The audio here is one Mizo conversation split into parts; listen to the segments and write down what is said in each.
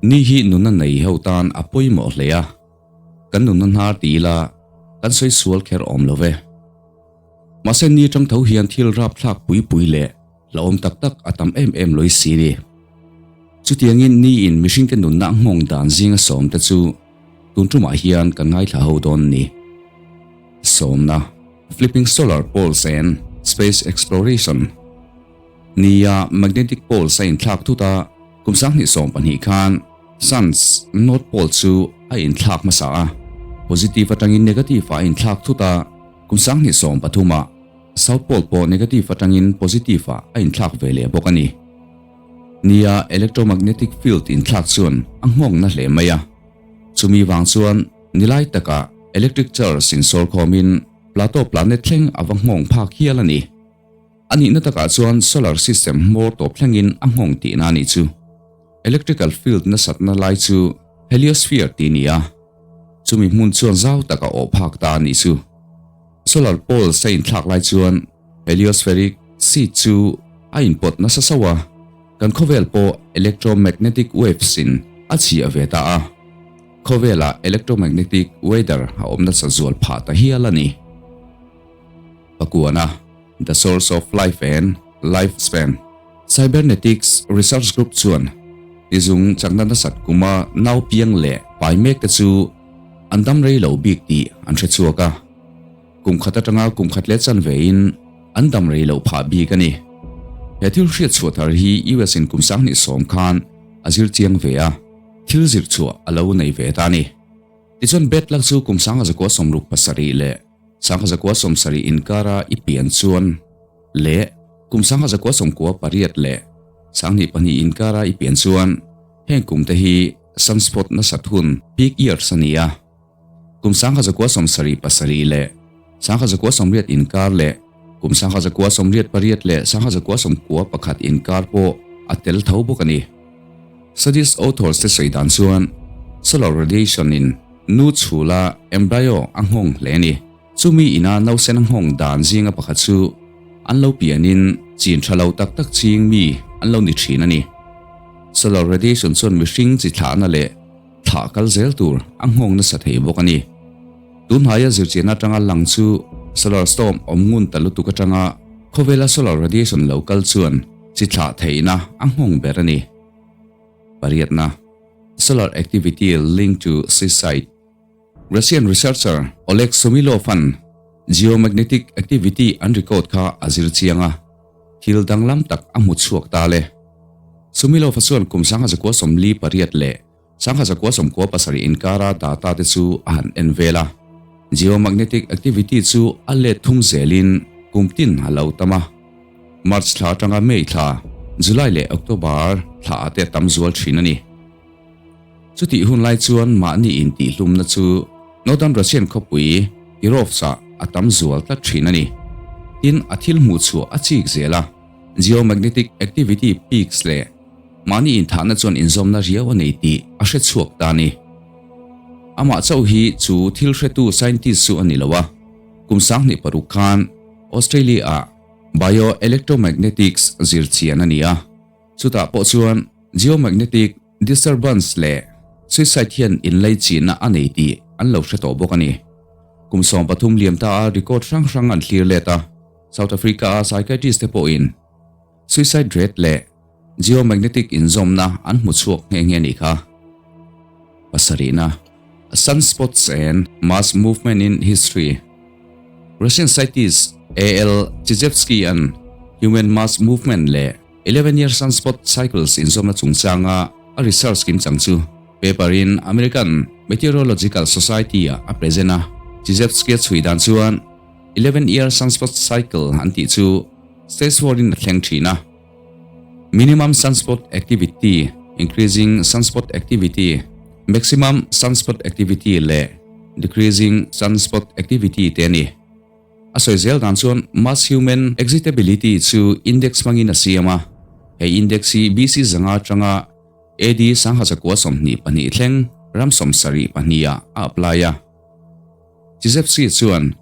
Ni hi nunna nei ho tan a pawimawh hle a, kan nunna hnar ti ila kan sawi sual kher awm lo ve. Mahse ni atang tho hian thil rapthlak pui pui leh hlauhawm tak tak a tam em em lawih si ni. Chutiangin ni in mihringte nunna a nghawng dan zinga sawmte chu tun tumah hian kan ngaithla ho dawn ni. Sawmna, Flipping Solar Poles and Space Exploration, Nia magnetic poles a inthlak thut a, kum 2012 khan Sun's North Pole chu a inthlak hmasa a, positive atangin negative ah a inthlak thut a, kum 2013 ah South Pole pawh negative atangin positive ah a inthlak ve leh bawk a ni. Nia electromagnetic field inthlak chuan a nghawng na hle mai a, chumi vang chuan nilai takah electric charge insawr khawmin Plato planet thleng a va nghawng phak hial a ni. A nihna takah chuan solar system hmawr tawp thlengin a nghawng tihna a nih chu. Electrical field nasatna lai chu heliosphere tih a ni a, chumi hmun chuan zau tak a awh phak ta a nih chu. Solar poles a inthlak lai chuan heliospheric seed chu a inpawt nasa sauh a, kan khawvel pawh electromagnetic waves in a chhiah ve ta a, khawvelah electromagnetic weather a awm nasa zual phah ta hial a ni. Pakuana, The Source of Life and Life Span, Cybernetics Research Group chuan tizung chakna nasat kuma nau piang leh pai mek te chu an dam rei lo bik tih an hre chhuak a. Kum khat atanga kum khat leh chanve in an dam rei loh phah bik a ni. He thil hriat chhuah thar hi US in kum 2010 khan a zir chiang ve a, thil zir chhuah a lo nei ve ta a ni. Tichuan bed lak chu kum 1967 leh 1970 inkara i pian chuan leh kum 1998 leh 2002 inkara i pian chuan heng kum te hi sunspot nasat hun peak years a ni a. Kum 1977 leh 1980 inkar leh kum 1988 leh 1991 inkar pawh a tel tho bawk a ni. Studies authors te sawi dan chuan solar radiation in nu chhula embryo a nghawng hle a ni. Chumi ina nausen a nghawng dan zinga pakhat chu an lo pianin chin tha lo tak tak ching mi an lo ni thin a ni. Solar radiation chuan mihring chi thlahna leh thlah kal zel tur a nghawng nasa thei bawk a ni. Tunhnaia zirchian atanga lang chu solar storm awm ngun ta lutuk atanga khawvela solar radiation lo kal chuan chi thlah theihna a nghawng ber a ni. Pariatna, Solar activity linked to suicide. Russian researcher Oleg Sumilov-a'n geomagnetic activity an record kha a zir chiang a, thil danglam tak a hmu chhuak ta le. Sumilov-a chuan kum 1948 leh 1997 inkara data te chu a han en vel a, geomagnetic activity chu a let thum zelin kum tin a lo tam a. March thla atanga May thla, July leh October thla ah te a tam zual thin a ni. Chutih hun lai chuan mahni intihhlumna chu Northern Russian khawpui Kirovsk-ah a tam zual tlat thin a ni. Tin, a thil hmuh chhuah a chik zel a, geomagnetic activity peaks leh mahni inthahna chuan inzawmna riau a nei tih a hre chhuak ta a ni. Amah chauh hi chu thil hretu scientist chu a ni lo a, kum 2006 khan Australia-ah bioelectromagnetics zir chian a ni a, chutah pawh chuan geomagnetic disturbance leh suicide hian inlei chihna a nei tih an lo hre tawh bawk a ni. Kum 13 liam ta a record hrang hrang an thlir let a, South Africa-a psychiatrist te pawhin suicide rate leh geomagnetic inzawmna an hmu chhuak nghe nghe a nih kha. Pasarihna, Sunspots and Mass Movement in History, Russian scientist A.L. Chizhevsky-a'n human mass movement leh 11-year sunspot cycles inzawmna chungchanga a research kimchang chu paper in American Meteorological Society-ah a present a. Chizhevsky-a chhui dan chuan 11-year sunspot cycle an tih chu stage 4 in a thleng thin a. Minimum sunspot activity, increasing sunspot activity, maximum sunspot activity leh decreasing sunspot activity te a ni. A sawi zel dan chuan mass human excitability chu index hmangin a siam a, hei index hi BC zanga atanga AD 1922 thleng ram 72 ah a apply a. Chizhevsky chuan.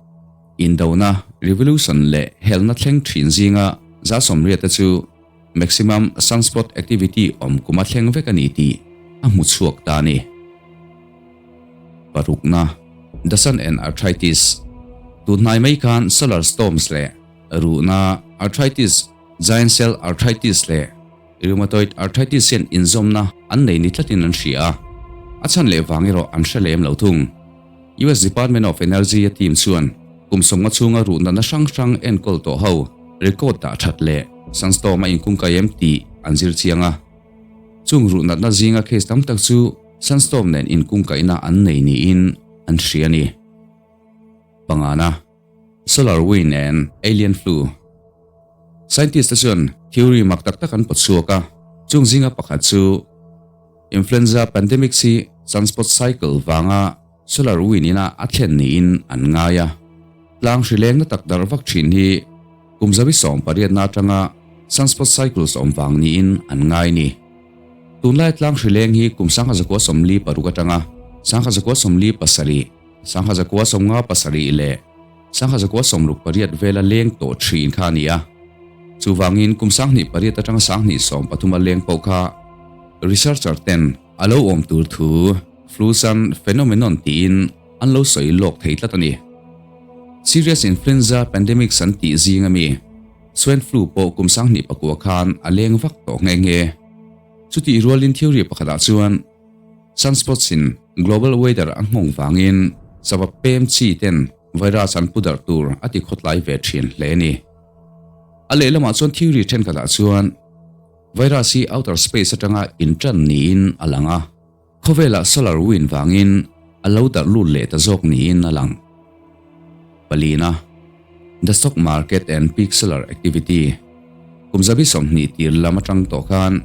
Indona, revolution leh helna thleng thin zinga 80% te chu maximum sunspot activity awm kuma thleng vek a ni tih a hmu chhuak ta a ni. Parukna, The Sun and Arthritis, Tunhnai mai khan solar storms leh ruhna, arthritis, giant cell arthritis leh rheumatoid arthritis hian inzawmna an nei ni tlatin an hria a, a chhan leh vang erawh an hre lem lo thung. US Department of Energy a team chuan kum sawmnga chhunga ruh natna hrang hrang enkawl tawh ho record dah that leh sunstorm a inkungkai em tih an zir chiang a. Chung ruh natna zinga case tam tak chu sunstorm nen inkungkaihna an nei niin an hria a ni. Pangana, Solar wind and alien flu. Scientist te chuan theory mak tak tak an pawt chhuak a, chung zinga pakhat chu influenza pandemics hi sunspot cycle vanga solar wind ina a thlen niin an ngai a. Tlang hri leng na tak darh vak thin hi kum zabi 18na atanga sunspot cycles awm vang niin an ngai ni. Tunlai tlang hri leng hi kum 1946 atanga 1947, 1957 leh 1968 vela leng tawh thin kha a ni a. Chuvangin kum 28 atanga 2030 a leng pawh kha researcher ten a lo awm tur thu flu sun phenomenon tiin an lo sawi lawk thei tlat a ni. Serious influenza pandemics an tih zing ami swine flu pawh kum 2009 khan a leng vak tawh nghe nghe. Chutih rualin theory pakhatah chuan sunspots in global weather a nghawng vangin sava pem chi ten virus an pu darh tur a ti khawtlai ve thin hle a ni. A lehlamah chuan theory thenkhatah chuan virus hi outer space atanga intan niin a lang a, khawvelah solar wind vangin a lo darh lut leh ta zawk niin a lang. Palina, The stock market and peak solar activity, Kum 20 tir lam atang tawh khan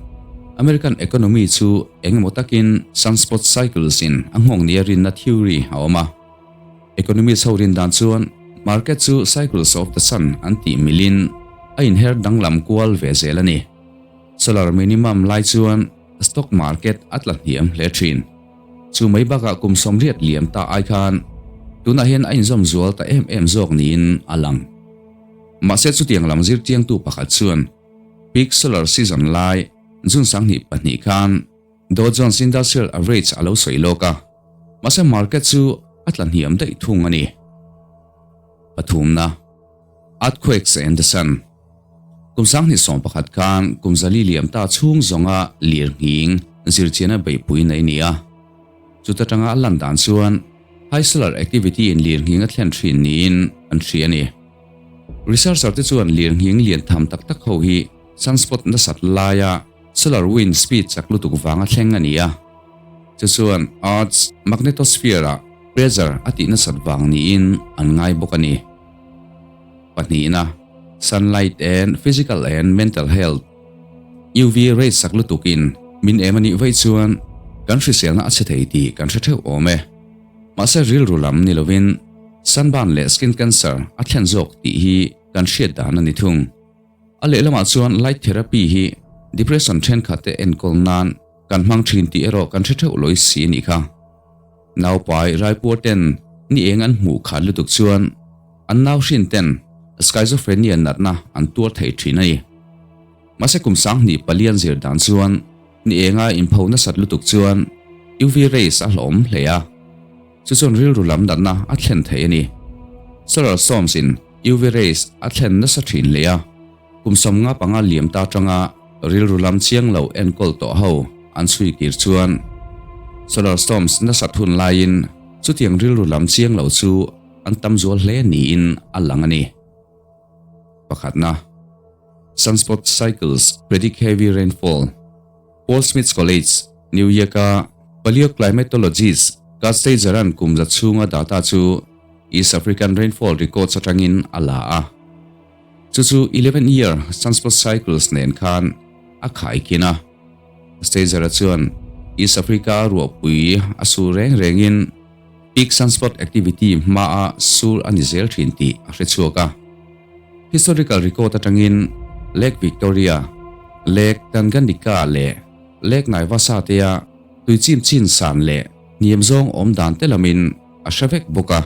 American economy chu engemaw takin sunspot cycles in a nghawng nia rinna theory a awm a. Economist ho rin dan chuan market chu cycles of the sun an tih milin a inher danglam kual ve zel a ni. Solar minimum lai chuan stock market a tla hniam hle thin. Chu mai bakah kum 80 liam ta ai khan tunah hian a inzawm zual ta em em zawk niin a lang. Mahse chutiang lam zirtiangtu pakhat chuan peak solar season lai June 22 khan Dow Jones Industrial Average a lo sawi lawk a, mahse market chu a tla hniam daih thung a ni. Pathumna, Earthquakes and the Sun, Kum 2011 khan kum 400 liam ta chhung zawnga lir nghing zirchiana beihpui nei ni a. Chuta tanga a lan dan chuan high solar activity in lir nghing a thlen thin niin an hria a ni. Researcher te chuan lir nghing lian tham tak tak ho hi sunspot nasat laia solar wind speed chak lutuk vanga thleng a ni a. Chu chuan Earth's magnetosphere ah pressure a tih nasat vang niin an ngai bawk a ni. Pahnihna, Sunlight and physical and mental health, UV rays sak lutukin min em a nih vaih chuan kan hriselna a chhe thei tih kan hre theuh awm e. Mahse rilru lam ni lovin sunburn leh skin cancer a thlen zawk tih hi kan hriat dan a ni thung. A lehlamah chuan light therapy hi depression thenkhat te enkawl nan kan hmang thin tih erawh kan hre theuh lawi si a nih kha. Naupai raipuar ten ni eng an hmuh khat lutuk chuan an nau hrin ten schizophrenia natna an tuar thei thin a ni. Mahse kum 2004 an zir dan chuan ni enga inpho nasat lutuk chuan UV rays a hlawm hle a, chu chuan rilru lam natna a thlen thei a ni. Solar storms in UV rays a thlen nasa thin hle a, kum 55 liam ta atanga rilru lam chiang lo enkawl tawh ho an chhui kir chuan solar storms nasat hun laiin chutiang rilru lam chiang lo chu an tam zual hle niin a lang a ni. Pakhatna, Sunspot cycles predict heavy rainfall, Paul Smith's College, New York-a paleoclimatologist Kurt Stager-a'n kum za chhunga data chu East African rainfall records atangin a la a. Chu chu 11-year sunspot cycles nen khan a khaikin a. Stager-a chuan East Africa ruahpui a sur reng rengin peak sunspot activity hmaa sur a ni zel thin tih a hre chhuak a. Historical record atangin Lake Victoria, Lake Tanganyika leh Lake Naivasha tea tui chim chin san leh hniam zawng awm dan te lamin a hre vek bawk a.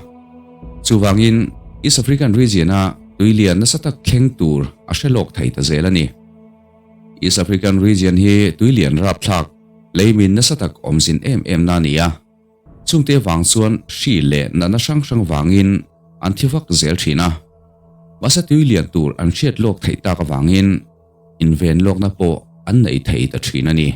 Chuvangin East African region-a tui lian nasa tak thleng tur a hre lawk thei ta zel a ni. East African region hi tui lian rapthlak, leimin nasa tak awmzin em em na a ni a. Chungte vang chuan hri leh natna hrang hrang vangin an thi vak zel thin a. Mahse tui lian tur an hriat lawk theih tak avangin inven lawkna pawh an nei thei ta thin a ni.